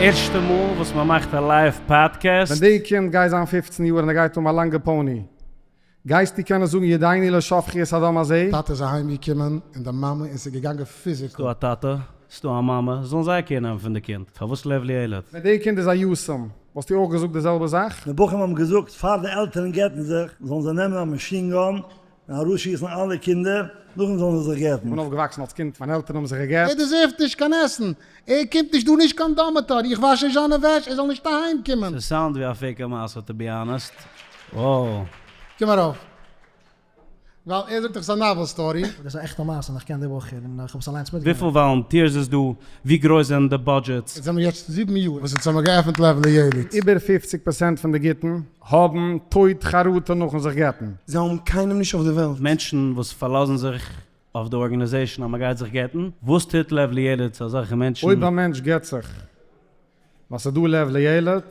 ערשטע מאל וואס מען מאכט א live podcast. ווען די קינד גייט זיין 15 יאר און ער גייט האבן א לאנגע pony, גייסטו קענען זאגן ידינו לא שפכו את הדם הזה? טאטע איז אהיים געקומען און די מאמע און ס'איז געגאנגען physical. ס'דא א טאטע, ס'דא א מאמע, זאלן זיי care נעמען פון די קינד, פארוואס לב לילד? ווען די קינד איז א יתום, וואלסטו אויך געזאגט די זעלבע זאך? די בחורים האבן געזאגט פאר די עלטערן גט'ן זיך, זאלן זיי נעמען א machine gun און ארויסשיסן אלע קינדער, נאכדעם זאלן זיי זיך גט'ן. כ'בין אויפגעוואקסן אלס קינד, מיינע עלטערן האבן זיך געגט. ער deserve ט נישט קיין עסן, ער קומט נישט דא נישט קיין dormitory, איך וואש נישט זיינע וועש, ער זאל נישט אהיים קומען. ס' sound ווי א fake ע מעשה to be honest. Wow. קום ארויף. ווייל ער זאגט דאך ס'איז א novel story. דאס איז א עכטע מעשה און איך קען די בחור און איך האב עס אליינס וויפיל מיטגעמאכט. volunteers איז דא? ווי גרויס זענען די budgets? יעצט זעמיר יעצט 7 יאר וואס אונז האמיר געעפענט לב לילד. איבער 50% פון די גיטין האבן טויט חרטה נאכן זיך גט'ן. זיי האבן קיינעם נישט אויף די וועלט. מענטשן וואס פארלאזן זיך אויף די organization אז מ'גייט זיך גט'ן, וואס טוט לב לילד צו אזעלכע מענטשן? אויב א מענטש גט זיך ווייל ס'איז דא לב לילד.